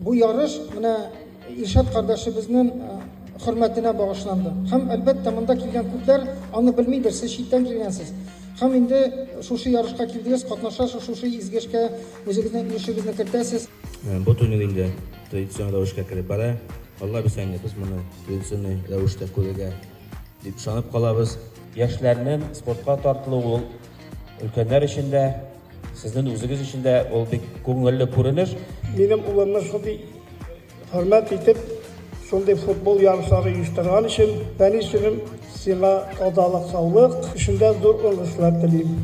Бу ярыш менә Илшат кардәшебезнең хөрмәтенә багышланды. Һәм, әлбәттә, монда килгән күпләр аны белмидер, сез читтән килгәнсез. Һәм инде шушы ярышка килдегез, катнашасыз, шушы изге эшкә үзегезнең өлешегезне кертәсез. Бу турнир инде традицион рәвешкә кереп бара. Алла бирсә инде без моны традиционный рәвештә күрергә дип ышанып калабыз. Яшьләрнең спортка тартылуы ул өлкәннәр өчен дә, сезнең үзегез өчен дә ул бик күңелле күренеш. Минем улымны шундый хөрмәт итеп, шундый футбол ярышлары оештырган өчен, Фәнис энем, сиңа тазалык-саулык, эшеңдә зур уңышлар телим.